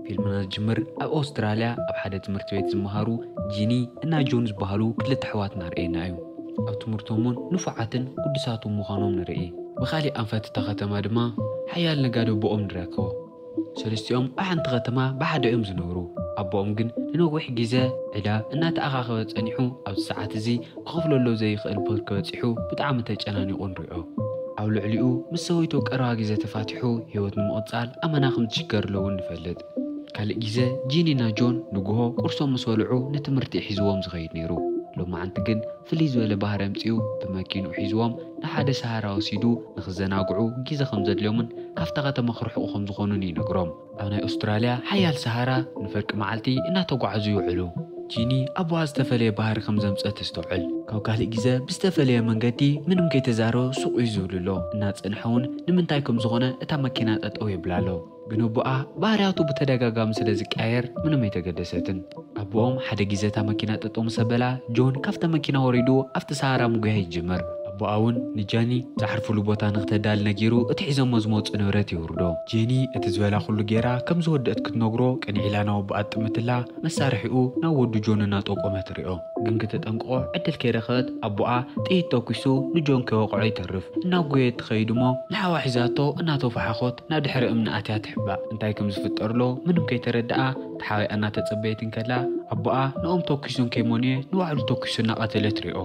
ፊልምና ዝጅምር ኣብ ኣውስትራልያ ኣብ ሓደ ትምህርቲ ቤት ዝመሃሩ ጂኒ እና ጆን ዝበሃሉ ክልተ ኣሕዋት እናርኣየና እዩ። ኣብ ትምህርቶም እውን ንፉዓትን ቅዱሳትን ምዃኖም ንርኢ። ብኻሊእ ኣንፈት እታ ከተማ ድማ ሓያል ነጋዶ ኣቦኦም ንረክቦ። ሰለስቲኦም ኣብ ሓንቲ ከተማ ብሓደ እዮም ዝነብሩ። ኣቦኦም ግን ንነዊሕ ግዜ ዕዳ እናተኣኻኸበ ጸኒሑ፣ ኣብዚ ሰዓት እዚ ክኸፍለሉ ዘይኽእል ብርኪ በጺሑ ብጣዕሚ ተጨናኒቑ ንሪኦ። ኣብ ልዕሊኡ ምስ ሰበይቱ ቀረባ ግዜ ተፋቲሑ ህይወት ንምቕጻል ኣመና ከም ዝሽገር እውን ንፈልጥ። ካልእ ግዜ ጂኒና ጆን ንግሆ ቁርሶም ምስ በልዑ ንትምህርቲ ሒዝዎም ዝኸይድ ነይሩ። ሎማዓንቲ ግን ፍልይ ዝበለ ባህሪ ኣምጺኡ ብመኪንኡ ሒዝዎም ንሓደ ሰሃራ ወሲዱ ንኽዘናግዑ ግዜ ከም ዘድልዮምን ካብታ ከተማ ክርሕቑ ከም ዝኾኑን ይነግሮም። ኣብ ናይ ኣውስትራልያ ሓያል ሰሃራ ንፍርቂ መዓልቲ እናተጓዕዙ ይውዕሉ። ጂኒ ኣቦኣ ዝተፈለየ ባህሪ ከም ዘምጸ ተስተውዕል። ካብ ካልእ ግዜ ብዝተፈለየ መንገዲ ምንም ከይተዛረበ ሱቕ እዩ ዝብል ኣሎ። እናጸንሐ እውን ንምንታይ ከም ዝኾነ እታ መኪና ጠጠው የብላ ኣሎ። ግን ኣቦኣ ባህርያቱ ብተደጋጋሚ ስለ ዝቀያየር ምንም ኣይተገደሰትን። ኣቦኦም ሓደ ግዜ እታ መኪና ጠጠው ምስ ኣበላ ጆን ካብታ መኪና ወሪዱ ኣብቲ ሰሃራ ምጉያይ ይጅምር። ኣቦኣ እውን ንጃኒ ዝዓርፍሉ ቦታ ንክተዳል ነጊሩ እቲ ሒዞሞ ዝመፁ ንብረት የውርዶ። ጄኒ እቲ ዝበላ ኩሉ ጌራ ከም ዝወደአት ክትነግሮ ቅንዕ ኢላ ናብ ኣቦኣ ትጥምትላ መሳርሒኡ ናብ ወዱ ጆን እናጠቆመ ትሪኦ። ግን ክተጠንቅቆ ዕድል ከይረኸበት ኣቦኣ ጥይት ተኩሱ ንጆን ከይወቕዖ ይተርፍ። እናጎየት ትኸይድ እሞ ንሓዋ ሒዛቶ እናተፋሓኾት ናብ ድሕሪ እምኒ ኣትያ ትሕባእ። እንታይ ከም ዝፍጠር ሎ ምንም ከይተረድኣ ተሓቢኣ እናተጸበየት እንከላ ኣቦኣ ንኦም ተኩሱ እንከይሞንየ ንባዕሉ ተኩሱ እናቐተለ ትሪኦ።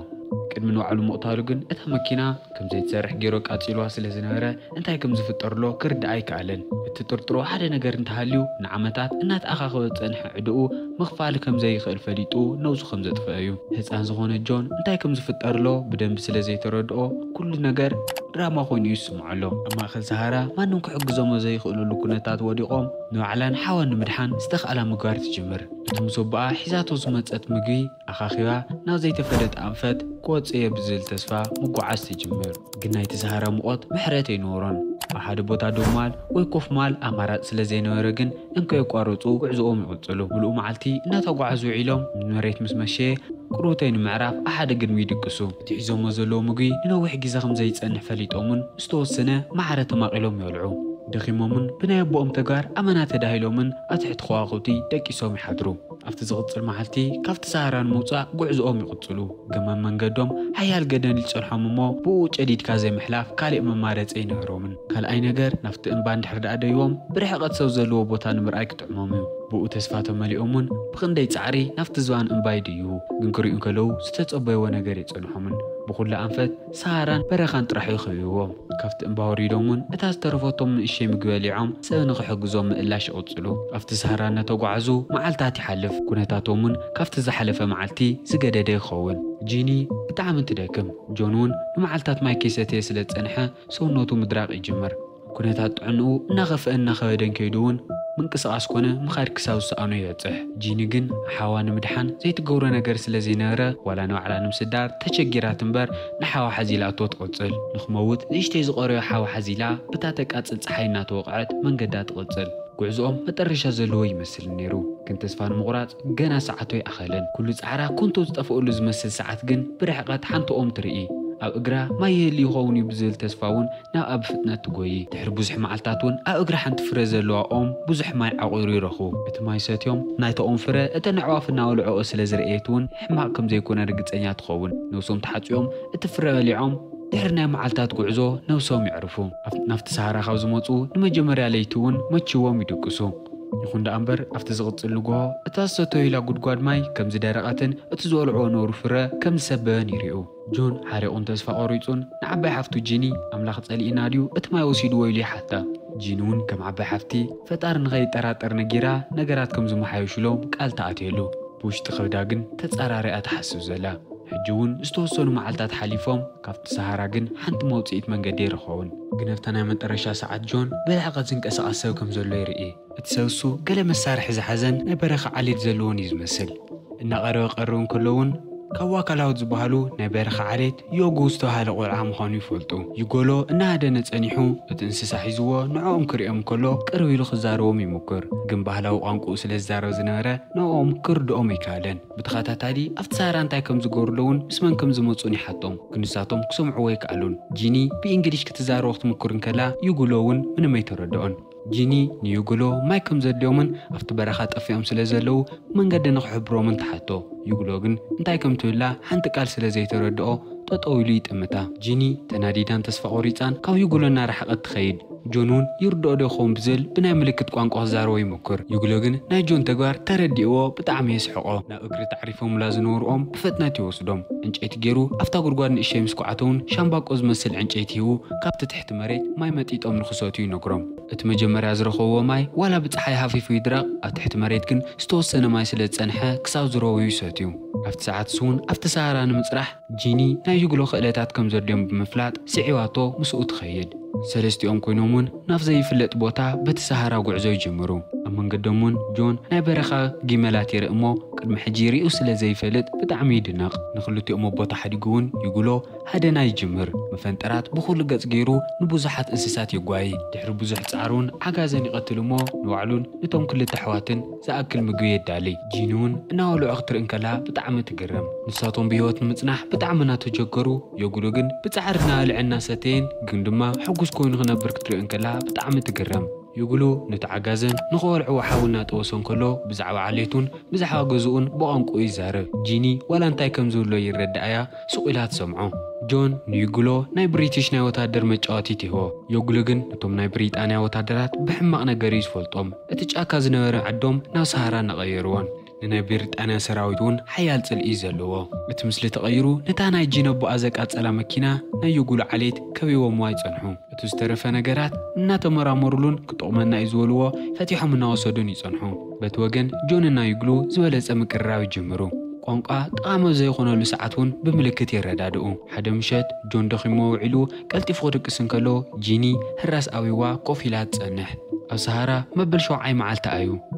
ቅድሚ ንባዕሉ ምቕታሉ ግን እታ መኪና ከም ዘይትሰርሕ ገይሩ ኣቃጺልዋ ስለ ዝነበረ እንታይ ከም ዝፍጠር ሎ ክርዳእ ኣይከኣለን። እቲ ጥርጥሮ ሓደ ነገር እንተሃልዩ ንዓመታት እናተኣኻኸበ ዝጸንሐ ዕድኡ ምኽፋል ከም ዘይኽእል ፈሊጡ ነብሱ ከም ዘጥፍአ እዩ። ህጻን ዝኾነ ጆን እንታይ ከም ዝፍጠር ሎ ብደንቢ ስለ ዘይተረድኦ ኩሉ ነገር ድራማ ኮይኑ እዩ ዝስምዖ ኣሎ። ኣብ ማእከል ሰሃራ ማንም ክሕግዞም ዘይኽእሉሉ ኩነታት ወዲቖም ንባዕላን ሓዋን ንምድሓን ዝተኽኣላ ምግባር ትጅምር። እቲ ምስ ኣቦኣ ሒዛቶ ዝመጸት ምግቢ ኣኻኺባ ናብ ዘይተፈለጠ ኣንፈት ክወጽእ እየ ብዝብል ተስፋ ምጉዓዝ ትጅምር። ግን ናይቲ ሰሃራ ሙቐት ምሕረት ኣይነበሮን። ኣብ ሓደ ቦታ ደው ምባል ወይ ኮፍ ምባል ኣማራጺ ስለ ዘይነበረ ግን እንከየቋረጹ ጉዕዞኦም ይቕጽሉ። ምሉእ መዓልቲ እናተጓዕዙ ውዒሎም መሬት ምስ መሸየ ቁሩብተይ ንምዕራፍ ኣብ ሓደ ግድሚ ይድቅሱ። እቲ ሒዞሞ ዘለዉ ምግቢ ንነዊሕ ግዜ ከም ዘይጸንሕ ፈሊጦምን ዝተወሰነ ማዕረ ተማቒሎም ይበልዑ። ደኺሞምን ብናይ ኣቦኦም ተግባር ኣመና ተዳሂሎምን ኣብ ትሕቲ ከዋኽብቲ ደቂሶም ይሓድሩ። ኣብቲ ዝቕጽል መዓልቲ ካብቲ ሰሃራ ንምውጻእ ጉዕዞኦም ይቕጽሉ። ገማም መንገዶም ሓያል ገደል ይጸንሖም እሞ ብኡ ጨዲድካ ዘይምሕላፍ ካልእ መማረጺ ኣይነበሮምን። ካልኣይ ነገር ናብቲ እምባ እንድሕር ደኣ ደይቦም ብርሕቐት ሰብ ዘለዎ ቦታ ንምርኣይ ክጥዕሞም እዩ። ብኡ ተስፋ ተመሊኦም እውን ብኽንደይ ጻዕሪ ናብቲ ዝባን እምባ ይድይቡ። ግን ክሪኡ እንከለዉ ዝተጸበይዎ ነገር የጸንሖምን። ብኹሉ ኣንፈት ሰሃራን በረኻን ጥራሕ እዩ ከቢብዎም። ካብቲ እምባ ወሪዶም እውን እታ ዝተረፈቶም ንእሽተይ ምግቢ በሊዖም ሰብ ንኽሕግዞም ምእላሽ ይቕጽሉ። ኣብቲ ሰሃራ እናተጓዕዙ መዓልታት ይሓልፍ። ኩነታቶም እውን ካብቲ ዝሓለፈ መዓልቲ ዝገደደ ይኸውን። ጂኒ ብጣዕሚ ትደክም። ጆን እውን ንመዓልታት ማይ ከይሰተየ ስለ ዝጸንሐ ሰውነቱ ምድራቕ ይጅምር። ኩነታት ጥዕንኡ እናኸፍአን እናኸበደን ከይዱ እውን ምንቅስቓስ ኮነ ምኻድ ክሳብ ዝሰኣኖ ይበጽሕ። ጂኒ ግን ሓዋ ንምድሓን ዘይትገብሮ ነገር ስለ ዘይነበረ ዋላ ንባዕላ ንምስዳር ተቸጊራት እምበር ንሓዋ ሓዚላቶ ትቕጽል። ንኽመውት ንእሽተይ ዝቐረዮ ሓዋ ሓዚላ ብታ ተቃጽል ጸሓይ እናተወቕዐት መንገዳ ትቕጽል። ጉዕዞኦም መጠረሻ ዘለዎ ይመስል ነይሩ፣ ግን ተስፋ ንምቑራጽ ገና ሰዓቱ ኣይኣኸለን። ኩሉ ጻዕራ ኮንቶ ዝጠፍኣሉ ዝመስል ሰዓት ግን ብርሕቐት ሓንቲ ኦም ትርኢ። ኣብ እግራ ማይ ይህሉ ይኸውን እዩ ብዝብል ተስፋ እውን ናብኣ ብፍጥነት ትጎዪ። ድሕሪ ብዙሕ መዓልታት እውን ኣብ እግራ ሓንቲ ፍረ ዘለዋ ኦም ብዙሕ ማይ ዓቑሩ ይረኽቡ። እቲ ማይ ሰትዮም ናይታ ኦም ፍረ እተን ኣዕዋፍ እናበልዕኦ ስለ ዝረኣየት እውን ሕማቕ ከም ዘይኮነ ርግጸኛ ትኸውን። ነብሶም ተሓጽዮም እቲ ፍረ በሊዖም ድሕሪ ናይ መዓልታት ጉዕዞ ነብሶም የዕርፉ። ኣብ-፣ ናብቲ ሰሃራ ካብ ዝመጹ ንመጀመርያ ለይቲ እውን መችዎም ይድቅሱ። ይኹን ደኣ እምበር ኣብቲ ዝቕጽል ንግሆ እታ ዝሰተዩላ ጉድጓድ ማይ ከም ዝደረቐትን እቲ ዝበልዕዎ ነበሩ ፍረ ከም ዝሰበበን ይሪኡ። ጆን ሓሪቑን ተስፋ ቆሪጹን ንዓባይ ሓፍቱ ጂኒ ኣምላኽ ጸሊእና ድዩ እቲ ማይ ወሲድዎ ኢሉ ይሓታ። ጂኒ እውን ከም ዓባይ ሓፍቲ ፈጣሪ ንኸይጠራጠር ነጊራ ነገራት ከም ዝመሓየሹሎም ቃል ተኣትየሉ። ብውሽጢ ከብዳ ግን ተጻራሪኣ ትሓስብ ዘላ። ሕጂ እውን ዝተወሰኑ መዓልታት ሓሊፎም ካብቲ ሰሃራ ግን ሓንቲ መውጽኢት መንገዲ ኣይረኸቡን። ግን ኣብታ ናይ መጠረሻ ሰዓት ጆን ብርሕቐት ዝንቀሳቐስ ሰብ ከም ዘሎ ይርኢ። እቲ ሰብ እሱ ገለ መሳርሒ ዝሓዘን ናይ በረኻ ዓሌት ዘለዎን እዩ ዝመስል። እናቐረበ ቀርብ እንከሎ እውን ካብ ዋካላውት ዝበሃሉ ናይ በረኻ ዓሌት ዮጎ ዝተባሃለ ቆልዓ ምዃኑ ይፈልጡ። ይጎሎ እናሃደነ ጸኒሑ እቲ እንስሳ ሒዝዎ ንዕኦም ክርእዮም እንከሎ ቅርብ ኢሉ ክዛረቦም ይሙክር። ግን ባህላዊ ቋንቋኡ ስለ ዝዛረብ ዝነበረ ንዕኦም ክርድኦም ኣይከኣለን። ብተኸታታሊ ኣብቲ ሰሃራ እንታይ ከም ዝገብሩ ኣለውን ምስ መን ከም ዝመጹን ይሓቶም። ግን ንሳቶም ክሰምዕዎ ኣይከኣሉን። ጂኒ ብእንግሊሽ ክትዛረቦ ክትምኩር እንከላ ይጉሎ እውን ምንም ኣይተረድኦን። ጂኒ ንዩጉሎ ማይ ከም ዘድልዮምን ኣብቲ በረኻ ጠፊኦም ስለ ዘለዉ መንገዲ ንኽሕብሮምን ትሓቶ። ዩጉሎ ግን እንታይ ከም ትብላ ሓንቲ ቃል ስለ ዘይተረድኦ ጠጠው ኢሉ ይጥምታ። ጂኒ ተናዲዳን ተስፋ ቆሪፃን ካብ ዩጉሎ እናረሓቐት ትኸይድ። ጆን እውን ይርድኦ ዶ ይኸውን ብዝብል ብናይ ምልክት ቋንቋ ክዛረቦ ይሞክር። ዩጉሎ ግን ናይ ጆን ተግባር ተረዲእዎ ብጣዕሚ የስሕቖ። ናብ እግሪ ተዓሪፎምላ ዝነበሩ ኦም ብፍጥነት ይወስዶም። ዕንጨይቲ ገይሩ ኣብታ ጉድጓድ ንእሸይ ምስ ኳዓተውን ሻምባቆ ዝመስል ዕንጨይቲ ሂቡ ካብቲ ትሕቲ መሬት ማይ መጢጦም ንኽሰትዩ ይነግሮም። እቲ መጀመርያ ዝረኸብዎ ማይ ዋላ ብፀሓይ ሃፊፉ ይድረቕ፣ ኣብ ትሕቲ መሬት ግን ዝተወሰነ ማይ ስለ ዝፀንሐ ክሳብ ዝረውዩ ይሰትዩ። ኣብቲ ሰዓት እሱ እውን ኣብቲ ሰሃራ ንምፅራሕ ጂኒ ናይ ዩጉሎ ክእለታት ከም ዘድልዮም ብምፍላጥ ስዒባቶ ምስኡ ትኸይድ። ሰለስቲኦም ኮይኖም እውን ናብ ዘይፍለጥ ቦታ በቲ ሰሃራ ጉዕዞ ይጅምሩ። ኣብ መንገዶም እውን ጆን ናይ በረኻ ጊመላት ይርኢ እሞ ቅድሚ ሕጂ ሪኡ ስለ ዘይፈልጥ ብጣዕሚ ይድነቕ። ንክልቲኦም ኣብ ቦታ ሓዲጉ እውን ዩጉሎ ሃደና ይጅምር። መፈንጠራት ብኹሉ ገጽ ገይሩ ንብዙሓት እንስሳት የጓይ። ድሕሪ ብዙሕ ጻዕሪ እውን ዓጋዘን ይቐትል እሞ ንባዕሉን ንቶም ክልተ ኣሕዋትን ዝኣክል ምግቢ የዳሊ። ጂኒ እውን እናበልዑ ክትርኢ እንከላ ብጣዕሚ ትግረም። ንሳቶም ብህይወት ንምጽናሕ ብጣዕሚ እናተጀገሩ፣ ዮጉሉ ግን ብጻዕሪ እናበልዐ እናሰተየን ግን ድማ ሕጉስ ኮይኑ ክነብር ክትርኢ እንከላ ብጣዕሚ ትግረም። ዩጉሉ ነቲ ዓጋዘን ንኸበልዕዎ ሓዊ እናጠበሶ እንከሎ ብዛዕባ ዓሌቱን ብዛዕባ ገዝኡን ብቋንቋኡ ይዛረብ። ጂኒ ዋላ እንታይ ከም ዝብሎ ይረድኣያ ሱቕ ኢላ ትሰምዖ። ጆን ንዩጉሎ ናይ ብሪቲሽ ናይ ወታደር መጫወቲት ይህቦ። ዮጉሉ ግን ነቶም ናይ ብሪጣንያ ወታደራት ብሕማቕ ነገር እዩ ዝፈልጦም። እቲ ጫካ ዝነበረ ዓዶም ናብ ሰሃራ እናቐየርዎን ንናይ ብሪጣንያ ሰራዊት እውን ሓያል ጽልኢ እዩ ዘለዎ። እቲ ምስሊ ተቐይሩ ነታ ናይ ጂን ኣቦኣ ዘቃጸላ መኪና ናይ ዩጉሉ ዓሌት ከቢቦምዋ ይጸንሑ። እቲ ዝተረፈ ነገራት እናተመራመሩሉን ክጠቕመና እዩ ዝበልዎ ፈቲሖም እናወሰዱን ይጸንሑ። በቲ ወገን ጆንና ዩጉሉ ዝበለጸ ምቅርራብ ይጅምሩ። ቋንቋ ጠቓሚ ኣብ ዘይኾነሉ ሰዓት እውን ብምልክት ይረዳድኡ። ሓደ ምሸት ጆን ደኺሞ ውዒሉ ቀልጢፉ ክድቅስ እንከሎ ጂኒ ህራስ ኣብይዋ ኮፍ ኢላ ትጸንሕ። ኣብ ሰሃራ መበል ሸውዓይ መዓልታ እዩ።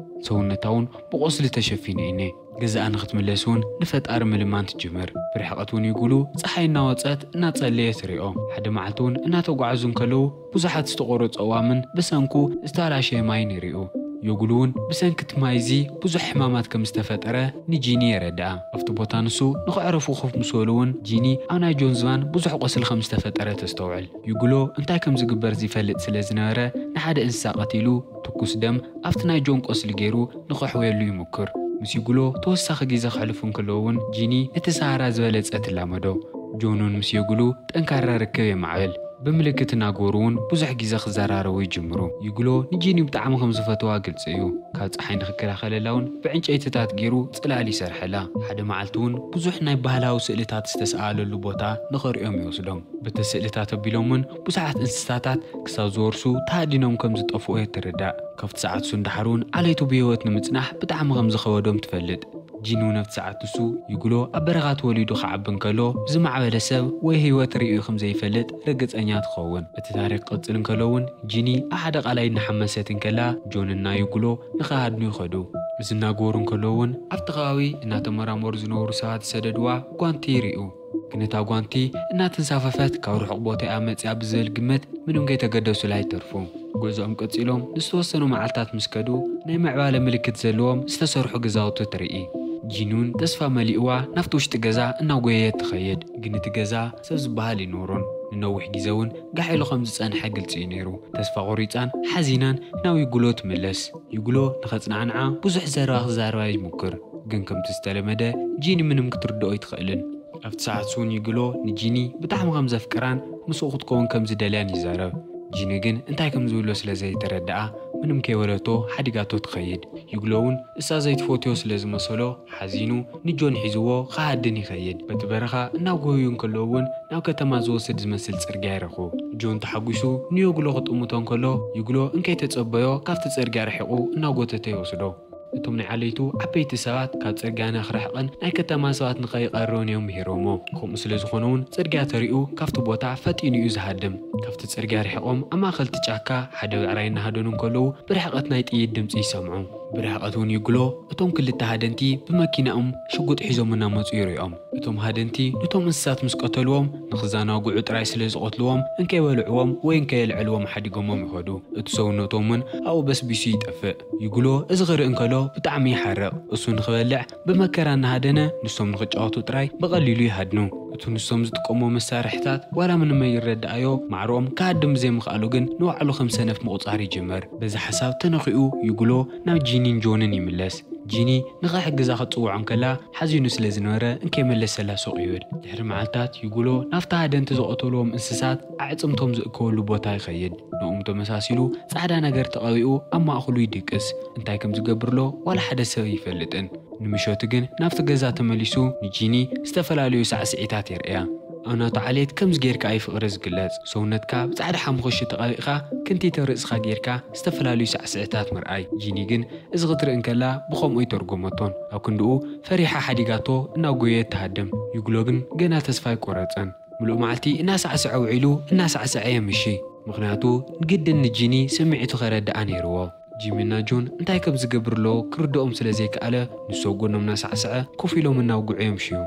ሰውነታ እውን ብቆስሊ ተሸፊኑ እኔ። ገዛኣ ንክትምለስ እውን ንፈጣሪ ምልማን ትጅምር። ብርሕቐት እውን ይጉሉ ፀሓይ እናወፀት እናፀለየ ትሪኦ። ሓደ መዓልቲ እውን እናተጓዓዙ እንከለዉ ብዙሓት ዝተቆረፁ ኣእዋምን ብሰንኩ ዝተባላሸየ ማይን ይሪኡ። ዮጉሉ እውን ብሰንኪ እቲ ማይ እዚ ብዙሕ ሕማማት ከም ዝተፈጠረ ንጂኒ የረድኣ። ኣብቲ ቦታ ንሱ ንኸዕረፉ ኮፍ ምስ በሉ እውን ጂኒ ኣብ ናይ ጆን ዝባን ብዙሕ ቆስሊ ከም ዝተፈጠረ ተስተውዕል። ዩጉሎ እንታይ ከም ዝግበር ዝፈልጥ ስለ ዝነበረ ንሓደ እንስሳ ቀቲሉ ትኩስ ደም ኣብቲ ናይ ጆን ቆስሊ ገይሩ ንኸሕውየሉ ይሙክር። ምስ ዩጉሎ ተወሳኺ ግዜ ከሕልፉ እንከለዉ እውን ጂኒ ነቲ ሰሃራ ዝበለጸ ትላመዶ። ጆን እውን ምስ ዩጉሉ ጠንካራ ርክብ የማዕብል። ብምልክት እናገበሩ እውን ብዙሕ ግዜ ክዘራረቡ ይጅምሩ። ዩጉሎ ንጂኒ ብጣዕሚ ከም ዝፈትዋ ግልጺ እዩ። ካብ ጸሓይ ንኽከላኸለላ እውን ብዕንጨይትታት ገይሩ ጽላል ይሰርሐላ። ሓደ መዓልቲ እውን ብዙሕ ናይ ባህላዊ ስእልታት ዝተሰኣለሉ ቦታ ንኸርእዮም ይወስዶም። በቲ ስእልታት ኣቢሎም እውን ብዙሓት እንስሳታት ክሳብ ዝወርሱ ተሃዲኖም ከም ዝጠፍኡ እየ ትርዳእ። ካብቲ ሰዓት እሱ ንደሓር እውን ዓሌቱ ብህይወት ንምጽናሕ ብጣዕሚ ከም ዝኸበዶም ትፈልጥ። ጂን እውን ኣብቲ ሰዓት እሱ ዩጉሎ ኣብ በረኻ ተወሊዱ ክዓቢ እንከሎ ዝማዕበለ ሰብ ወይ ህይወት ርእዩ ከም ዘይፈልጥ ርግጸኛ ትኸውን። እቲ ታሪኽ ክቕጽል እንከሎ እውን ጂኒ ኣብ ሓደ ቃላይ እናሓመሰት እንከላ ጆንና ዩጉሎ ንኸሃድኑ ይኸዱ። እዚ እናገበሩ እንከሎ እውን ኣብቲ ከባቢ እናተመራመሩ ዝነበሩ ሰባት ዝሰደድዋ ጓንቲ ይርእዩ። ግን እታ ጓንቲ እናተንሳፈፈት ካብ ርሑቕ ቦታ እያ መጺኣ ብዝብል ግምት ምንም ከይተገደሱላ ይተርፉ። ጉዕዞኦም ቀጺሎም ንዝተወሰኑ መዓልታት ምስ ከዱ ናይ ምዕባለ ምልክት ዘለዎም ዝተሰርሑ ገዛውቲ ትርኢ። ጂን እውን ተስፋ መሊእዋ ናብቲ ውሽጢ ገዛ እናጎየየት ትኸይድ። ግን እቲ ገዛ ሰብ ዝበሃል ኣይነበሮን። ንነዊሕ ግዜ እውን ጋሕ ኢሉ ከም ዝጸንሐ ግልጺ እዩ ነይሩ። ተስፋ ቆሪጻን ሓዚናን ናብ ዩጉሎ ትምለስ። ዩጉሎ ንኸጽናዕንዓ ብዙሕ ዘረባ ክዛረባ ይሙክር። ግን ከምቲ ዝተለመደ ጂኒ ምንም ክትርድኦ ኣይትኽእልን። ኣብቲ ሰዓት እውን ዩጉሎ ንጂኒ ብጣዕሚ ከም ዘፍቅራን ምስኡ ክትከውን ከም ዝደልያን ይዛረብ። ጂኒ ግን እንታይ ከም ዝብሎ ስለ ዘይተረድኣ ምንም ከይበለቶ ሓዲጋቶ ትኸይድ። ዩጉሎ እውን እሳ ዘይትፈትዮ ስለ ዝመሰሎ ሓዚኑ ንጆን ሒዝዎ ክሃድን ይኸይድ። በቲ በረኻ እናጎየዩ እንከለዉ እውን ናብ ከተማ ዝወስድ ዝመስል ጽርግያ ይረኽቡ። ጆን ተሓጒሱ ንዩጉሎ ክጥምቶ እንከሎ ዩጉሎ እንከይተጸበዮ ካብቲ ጽርግያ ርሒቑ እናጎተተ ይወስዶ። እቶም ናይ ዓለይቱ ዓበይቲ ሰባት ካብ ጽርግያ ንኽርሕቕን ናይ ከተማ ሰባት ንኸይቐርብን እዮም ምሂሮሞ። ከምኡ ስለ ዝኾነ እውን ጽርግያ ተሪኡ ካብቲ ቦታ ፈጢኑ እዩ ዝሃድም። ካብቲ ጽርግያ ርሒቖም ኣብ ማእኸል እቲ ጫካ ሓደ ብዕራይ እናሃደኑ እንከለዉ ብርሕቐት ናይ ጥይት ድምፂ ይሰምዑ። ብርሕቐት እውን ይጉሎ እቶም ክልተ ሃደንቲ ብመኪናኦም ሽጉጥ ሒዞም እናመፁ ይሪኦም። እቶም ሃደንቲ ነቶም እንስሳት ምስ ቀተልዎም ንኽዘናግዑ ጥራይ ስለ ዝቐትልዎም እንከይበልዕዎም ወይ እንከየልዕልዎም ሓዲጎሞም ይኸዱ። እቲ ሰውነቶም እውን ኣብኡ በስቢሱ ይጠፍእ። ይጉሎ እዚ ክርኢ እንከሎ ብጣዕሚ ይሓርቕ። እሱ ንኽበልዕ ብመከራ እናሃደነ ንሶም ንኽጫወቱ ጥራይ ብቐሊሉ ይሃድኑ። እቲ ንሶም ዝጥቀምዎ መሳርሕታት ዋላ ምንም ኣይረድኣዮ፣ ማዕረኦም ክሃድም ብዘይምኽኣሉ ግን ንባዕሉ ከም ሰነፍ ምቑጻር ይጅምር። በዚ ሓሳብ ተነኺኡ ዩጉሎ ናብ ጂኒን ጆንን ይምለስ። ጂኒ ንኽሕግዛ ክትጽውዖ እንከላ ሓዚኑ ስለ ዝነበረ እንከይመለሰላ ሱቕ ይብል። ድሕሪ መዓልታት ዩጉሎ ናብቲ ሃደንቲ ዝቐተልዎም እንስሳት ኣዕጽምቶም ዝእከበሉ ቦታ ይኸይድ። ንኦም ተመሳሲሉ ጻዕዳ ነገር ተቐቢኡ ኣብ ማእከሉ ይድቅስ። እንታይ ከም ዝገብርሎ ዋላ ሓደ ሰብ ኣይፈልጥን። ንምሸቱ ግን ናብቲ ገዛ ተመሊሱ ንጂኒ ዝተፈላለዩ ሳዕስዒታት የርእያ። ኣብ ናቱ ዓሌት ከምዚ ጌርካ እዩ ፍቕሪ ዝግለጽ። ሰውነትካ ብጻዕዳ ሓሙኽሽቲ ተቐቢእካ ክንቲተ ርእስኻ ጌርካ ዝተፈላለዩ ሳዕስዒታት ምርኣይ። ጂኒ ግን እዚ ክትርኢ እንከላ ብኸምኡ ኣይተርጎመቶን። ኣብ ክንድኡ ፈሪሓ ሓዲጋቶ እናጎየት ትሃድም። ዩግሎ ግን ገና ተስፋ ኣይቆረጸን። ምሉእ መዓልቲ እናሳዕስዐ ውዒሉ እናሳዕስዐ የምሺ። ምኽንያቱ ግድን ንጂኒ ስምዒቱ ከረድኣ ነይርዎ። ጂሚና ጆን እንታይ ከም ዝገብር ኣለዎ ክርድኦም ስለ ዘይከኣለ ንሱ ኣብ ጎኖም እናሳዕስዐ ኮፍ ኢሎም እናውግዑ የምሽዩ።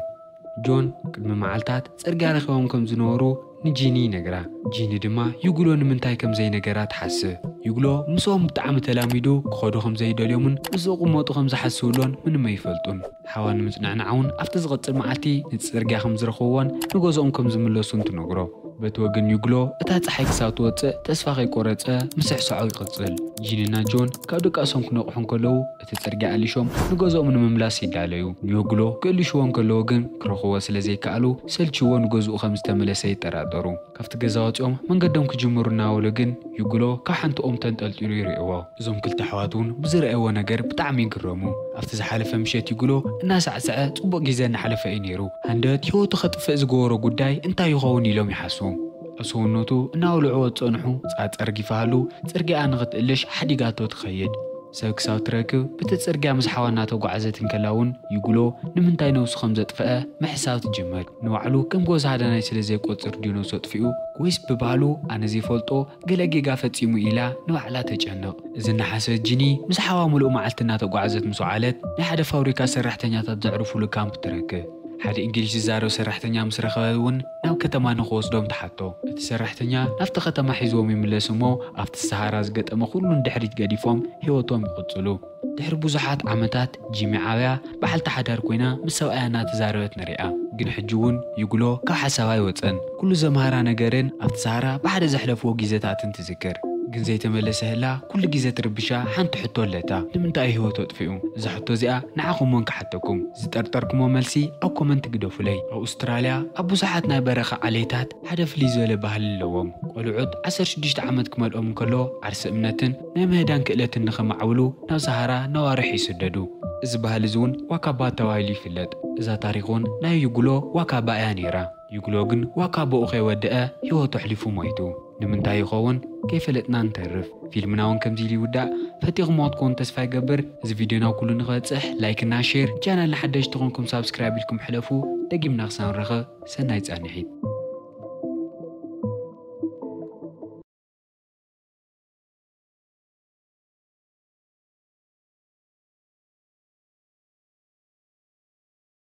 ጆን ቅድሚ መዓልታት ጽርግያ ረኺቦም ከም ዝነበሩ ንጂኒ ይነግራ። ጂኒ ድማ ዩግሎ ንምንታይ ከም ዘይነገራ ትሓስብ። ዩግሎ ምስኦም ብጣዕሚ ተላሚዱ ክኸዱ ከም ዘይደልዮምን ምስ ዝቕመጡ ከም ዝሓስብሎን ምንም ኣይፈልጡን። ሓዋ ንምጽንዕናዕ እውን ኣብቲ ዝቕጽል መዓልቲ ንጽርግያ ከም ዝረኽብዎን ንገዝኦም ከም ዝምለሱን ትነግሮ። በቲ ወገን ዩግሎ እታ ጸሓይ ክሳብ ትወጽእ ተስፋ ከይቆረጸ ምስሕስዖ ይቕጽል። ጂንና ጆን ካብ ድቃሶም ክነቕሑ እንከለዉ እቲ ጽርግያ ኣሊሾም ንገዝኦም ንምምላስ ይዳለዩ። ንዩግሎ ክእልሽዎ እንከለዉ ግን ክረኽብዎ ስለ ዘይከኣሉ ሰልችዎ ንገዝኡ ከም ዝተመለሰ ይጠራጠሩ። ካብቲ ገዛ ወጺኦም መንገዶም ክጅምሩ እናበሉ ግን ዩግሎ ካብ ሓንቲ ኦም ተንጠልጢሉ ይርእይዎ። እዞም ክልተ ኣሕዋት እውን ብዝረኣይዎ ነገር ብጣዕሚ ይግረሙ። ኣብቲ ዝሓለፈ ምሸት ዩግሎ እናሳዕስዐ ጽቡቕ ግዜ እናሓለፈ እዩ ነይሩ። ሃንደበት ህይወቱ ከጥፍእ ዝገበሮ ጉዳይ እንታይ ይኸውን ኢሎም ይሓስቡ። ኣብ ሰውነቱ እናወልዕዎ ዝጸንሑ ጻጸር ጊፋሃሉ ጽርግያ ንኽትእልሽ ሓዲጋቶ ትኸይድ። ሰብ ክሳብ ትረክብ ብቲ ጽርግያ ምስ ሓዋ እናተጓዓዘት እንከላ እውን ዩግሎ ንምንታይ ነብሱ ከም ዘጥፍአ ምሕሳብ ትጅምር። ንባዕሉ ከም ጎዛ ሃዳናይ ስለ ዘይቆጽር ድዩ ነብሱ ኣጥፊኡ ወይስ ብባህሉ ኣነ ዘይፈልጦ ገለ ጌጋ ፈጺሙ ኢላ ንባዕላ ተጨንቕ። እዚ እናሓሰበት ጂኒ ምስ ሓዋ ምሉእ መዓልቲ እናተጓዓዘት ምስ ወዓለት ናይ ሓደ ፋብሪካ ሰራሕተኛታት ዘዕርፉሉ ካምፕ ትረክብ። ሓደ እንግሊዝ ዝዛረብ ሰራሕተኛ ምስ ረኸበ እውን ናብ ከተማ ንኽወስዶም ተሓቶ። እቲ ሰራሕተኛ ናብቲ ከተማ ሒዝዎም ይምለስ እሞ ኣብቲ ሰሃራ ዝገጠመ ኩሉ ንድሕሪት ገዲፎም ህይወቶም ይቕጽሉ። ድሕሪ ብዙሓት ዓመታት ጂሚ ዓብያ በዓልቲ ሓዳር ኮይና ምስ ሰብኣያ እናተዛረበት ንሪኣ። ግን ሕጂ እውን ዩግሎ ካብ ሓሳባ ኣይወፀን። ኩሉ ዘምሃራ ነገርን ኣብቲ ሰሃራ ብሓደ ዘሕለፍዎ ግዜታትን ትዝክር። ግን ዘይተመለሰ ህላ ኩሉ ግዜ ትርብሻ ሓንቲ ሕቶ ኣለታ። ንምንታይ ህይወቱ ኣጥፊኡ? እዛ ሕቶ እዚኣ ንዓኹም እውን ክሓተኩም። ዝጠርጠርኩሞ መልሲ ኣብ ኮመንት ግደፉለይ። ኣብ ኣውስትራልያ ኣብ ብዙሓት ናይ በረኻ ዓሌታት ሓደ ፍልይ ዝበለ ባህሊ ኣለዎም። ቆልዑት ዓሰርተ ሽዱሽተ ዓመት ክመልኦም እንከሎ ዓርሲ እምነትን ናይ ምህዳን ክእለትን ንኸማዕብሉ ናብ ሰሃራ ነዋርሕ ይስደዱ። እዚ ባህሊ እዚ እውን ዋካባ ተባሂሉ ይፍለጥ። እዛ ታሪኽ እውን ናይ ዩግሎ ዋካባ እያ ነይራ። ዩግሎ ግን ዋካባኡ ከይወደአ ህይወቱ ኣሕሊፉ ሞይቱ። ንምንታይ ይኸውን ከይፈለጥና ንተርፍ። ፊልምና እውን ከምዚ ኢሉ ይውዳእ። ፈቲኹምዎ ክትኮኑ ተስፋ ይገብር። እዚ ቪድዮና ኩሉ ንኽበጽሕ ላይክና ሼር፣ ቻናልና ሓደሽቲ ኮንኩም ሳብስክራይብ ኢልኩም ሕለፉ። ደጊምና ክሳብ ንራኸብ ሰናይ ጻንሒት።